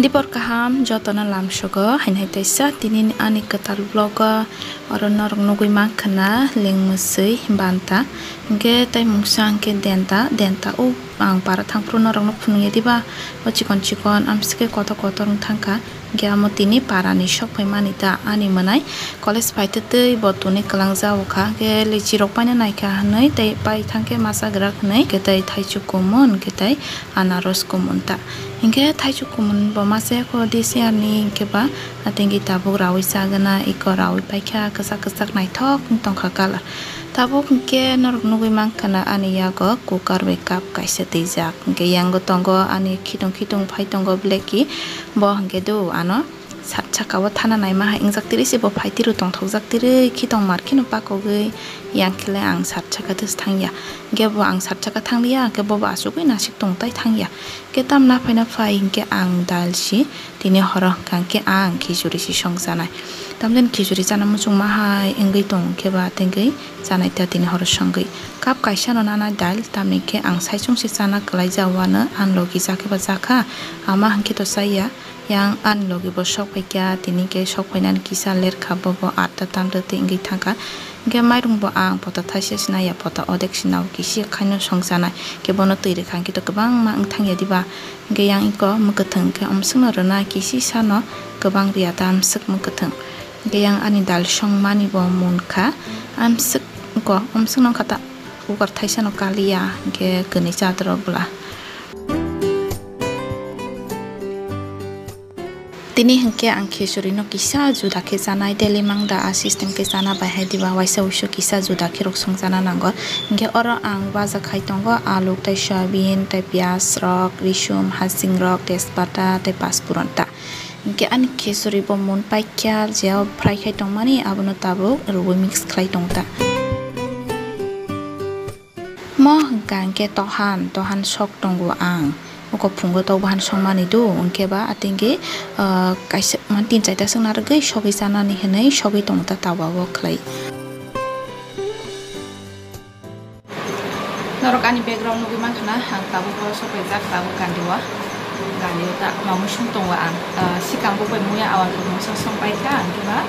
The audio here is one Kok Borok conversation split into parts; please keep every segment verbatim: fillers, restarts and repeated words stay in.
Dibor kaham jotono lamsogo, hainhai taisa tini ani kwtal vlog o oro norok nugwi mankha na lengmwswi banta. Hinkhe tai mungsa hinkhe denta, denta o ang para thangphuru norokno phunukya diba? O chikon chikon amsike kotor kotor wng thangkha. Hinkhe amo tini parani sok phaimani ta ani mwnai college phaitwi twi bo tuni kwlangjago kha. Hinkhe lichirok paina naikha hwnwi tei pai thangkhe masa gwrak hwnwi hinkhe tai thaichuk kumun hinkhe tai anaros kumun ta. Hinkhe thaichuk kumun bo masa yakho D C R ni hinkhe ba atengwi tabuk rawi chagwna iko rawi paikha kwchak kwchak naithok wng tongkha colour. Tabuk hinkhe norok nugwi mankha na ani yago cooker bai cup kaisa twijak. Hinkhe yango tongo ani khitung khitung phai tongo blacky. Bo hinkhe do ano sat saka o thana naima hai wngjak tiri se bo phai tiro tongthokjak tiri khitong mar kheno pakogwi yang khe le ang sat saka twi thangya. Hinkhe bo ang sat saka thangliya, hinkhe bo bo asugwi nasik tong tai thangya. Hinkhe tamna phaina phai hinkhe ang dal si tini horo hwnkha hinkhe ang khichuri si songjanai. Tamjani khichuri chana muchungma hai wngwi tong khe ba tengwi chanai ta tini horo songwi. Cup kaisa no nanai dal, tamni khe ang saichung se chana kwlai ja uanw, ang logi ja khe ba ja kha, ama hinkhe to chaya. Yang ani logi bo sok phaikha, tini khe sok phainani kisa lerkha, bobo atta tamrwtwi wngwi thangkha. Hinkhe mairung bo ang pota thaisa sinaya, pota odek sinao kisi khaino songjanai. Khe bono twi rwkha hinkhe to kwbangma wng thangya diba? Hinkhe yang iko mwkwthwng khe omswkno rwna kisi sano kwbang riya ta amswk mwkwthwng. Hinkhe yang ani dal songmani bo munkha amswk ko omswkno wngkha ta. Cooker thaisano kaliya, hinkhe kwnwi chadrao bwla. Tini hinkhe ang khichuri no kisa juda khe chanai, daily mang da a system khe chana bai hai diba, waisa wuisu kisa juda khe rok song chana nango. Hinkhe oro ang baja khai tongo, alu tei soyabin tei piyaj rok, risum, hasing rok, tejpata tei paspuron ta. Hinkhe ani khichuri bo mun paikha, jeo fry khai tongmani abono tabuk rwui mix khlai tong ta. Mo hwnkha hinkhe tohan, tohan sok tongo ang. O kophungo tok bahan songmani do, hinkhe ba atingwi, ah, kaisa, mani tin chaita swk narwgwi sogwi chanani hinwi sogwi tongo ta tawa o khlai. Norok ani background nugwi mankha na, ang tabuk o sopaijak, tabuk gandhi o. Gandhi o ta mamung sung tongo ang. Ah, sikang bo bai muya awan bo mungsa song paikha, ang khe ba,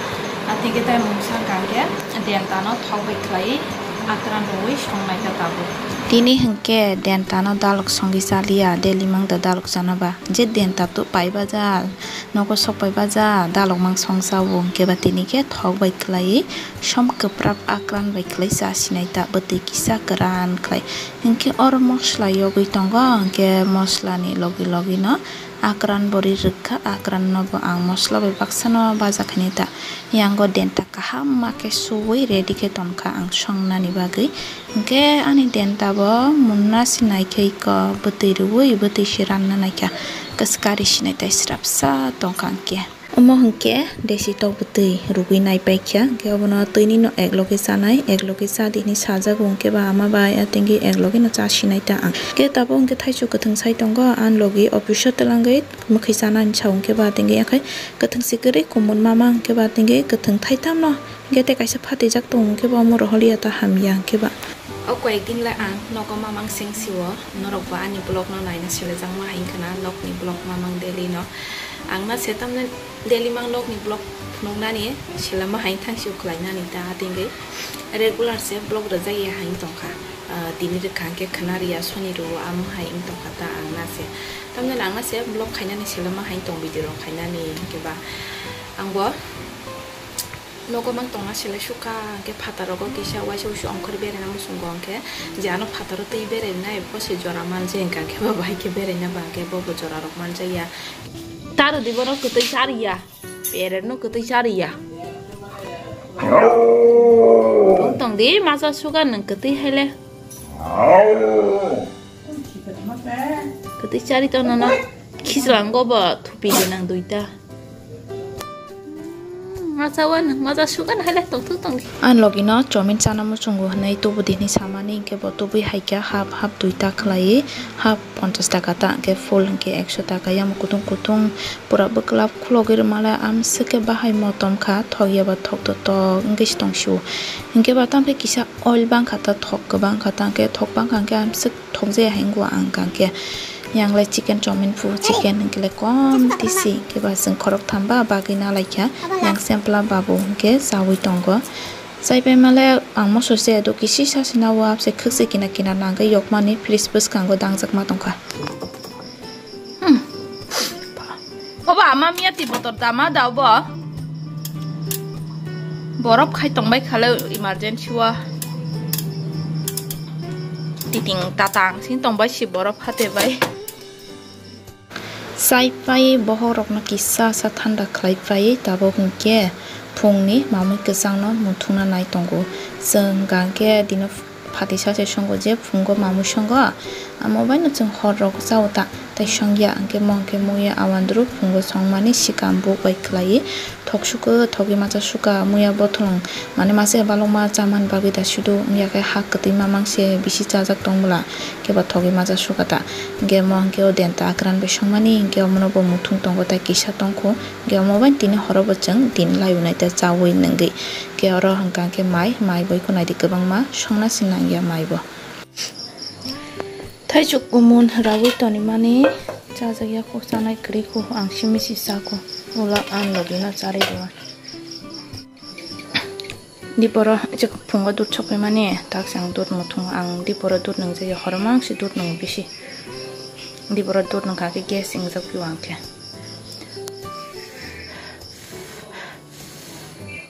ah, tei khe tai mungsa hwnkha ang khe denta no thok bai khlai akran rwui song naikha tabuk. Tini hwnkhe denta no dalok songwi chaliya, daily mang da dalok chana ba. Je denta to pai baja, nogo sok pai baja, dalok mang song cha o, hwnkhe ba tini khe thok bai khlai. Som kwprap akran bai khlai cha sinai ta bwtwi kisa kwran khlai. Hinkhe oro mosla yogwi tongo, hinkhe mosla ni logi logi no akran bo ri rwkha, akran no bo ang mosla bai baksa no baja khainai ta. Yango denta kaham ma khe suwi ready khe tonkha ang songnani bagwi. Hinkhe ani denta bo munna sinai khe iko bwtwi rwui bwtwi se ranna naikha, kwchwkari sinai tai srapsa tongkha hinkhe. Omo hinkhe desi tok bwtwi rwgwi naipaikha, hinkhe obono twini no ek loge chanai, ek loge cha di hinwi sajak, hinkhe ba ama bai atingwi ek loge no cha sinai ta ang. Hinkhe tabuk hinkhe thaichuk kwthwng sai tongo, ani logi office o twlangwi mwkhwi chanani sao, hinkhe ba atingwi akhai kwthwng si kwrwi kumun mama, hinkhe ba atingwi kwthwng thaitham no, hinkhe tei kaisa phatijak tongo, hinkhe ba omo rohorya ta hamya, hinkhe ba. O koyek din le ang nogo mamang seng sio, norok bo ani vlog no naina selejak ma hai wngkha na, nokni vlog mamang daily no. Ang na se tamni Daily mang nokni vlog phunuknani selama hai thangsi ukhlainani ta, tingwi regular se vlog rwjakya hai wng tongkha. Ah, tini rwkha hwnkhe khwna rwya soni rwo, amo hai wng tongkha ta ang na se. Tamni ang na se vlog khainani selama hai tong, video rok khainani hwnkhe ba ang bo nogo mang tongna selai sukha hwnkhe phataro go kisa waisa wuisu ongkhor beraina muchungo hwnkhe je ano phataro twi berainai bo se jora manje hwnkha hwnkhe bo bai khe beraina ba hwnkhe bo bo jora rok manjakya. Taro di bono kwtwi chariya. Pere no kwtwi chariya. Tong tong di masa suga nang kwtwi haile. Kwtwi chari to nono. Khichlang go bo thupi di nang duita. Masa wa nang masa suga nang haile tong tu tong di. An logi no chomin chana muchungo hwnwi tubu di hwnwi samani hinkhe bo tubui haikha hap hap duita khlai hap ponchas taka ta hinkhe full hinkhe ekso taka yamo kutung kutung. Pura bwklap khulogwi rwmale amswk khe bahai motom kha, thok yaba thok to tok wngwi se tong sio. Hinkhe ba tamo khe kisa oil bangkha ta, thok kwbang kha ta, hinkhe thok bangkha hinkhe amswk thok jaya hai wngkha ang khe. Yang lai chicken chowmin phu, chicken hwnkhe lai kom tisi, hwnkhe ba chwng khorok thamba bagwi na lai kha. Yang sempla babu hwnkhe chaui tongo. Chai pai male ang moso se do kisi sa sina o apse khwk se kina kina nangwi yokmani fridge bwskango dangjak ma tongkha. Hmm. Obo ama miya ti botor dama da obo. Borop khai tongbai khale emergency o. Titing tatang sing tongbai si borop hate bai. Chai pai bohok rokno kisa sa thanda khlai pai tabuk hwnkhe phungni mamui kwchangno muthungna nai tongo. Chwng hwnkhe dino phatisa se songo je phungo mamui songo, amo baino chwng hor rok chao ta tei songya, hwnkhe mo hwnkhe muya awandru phungo songmani sikam buk bai khlai thok suko, thogwi macha suka, muya botholong mane masa balokma chamani bagwi da sudu wngya khe ha kwtwi mamang se bisi chajak tong bwla khe bo thogwi macha suka ta. Hwnkhe mo hwnkhe o denta akran bai songmani hwnkhe omono bo muthung tongo tei kisa tongkho. Hwnkhe omo bai tini horo bo chwng din laio nai ta chaui nungwi. Hwnkhe oro hwnkha khe mai, mai bai kho naidi kwbangma songna se nangya mai bo. Thaichuk kumun raui tonimani chajakya kho, chanai kwrwi kho, ang simi si sa kho, ulo ang logino charwi rwma. Diporo chwk phungo dud sokphaimani, tak se ang dud muthung, ang diporo dud nungjakya, horo mang se dud nung bisi. Diporo dud nungkha khe gas wngjak phio ang khe.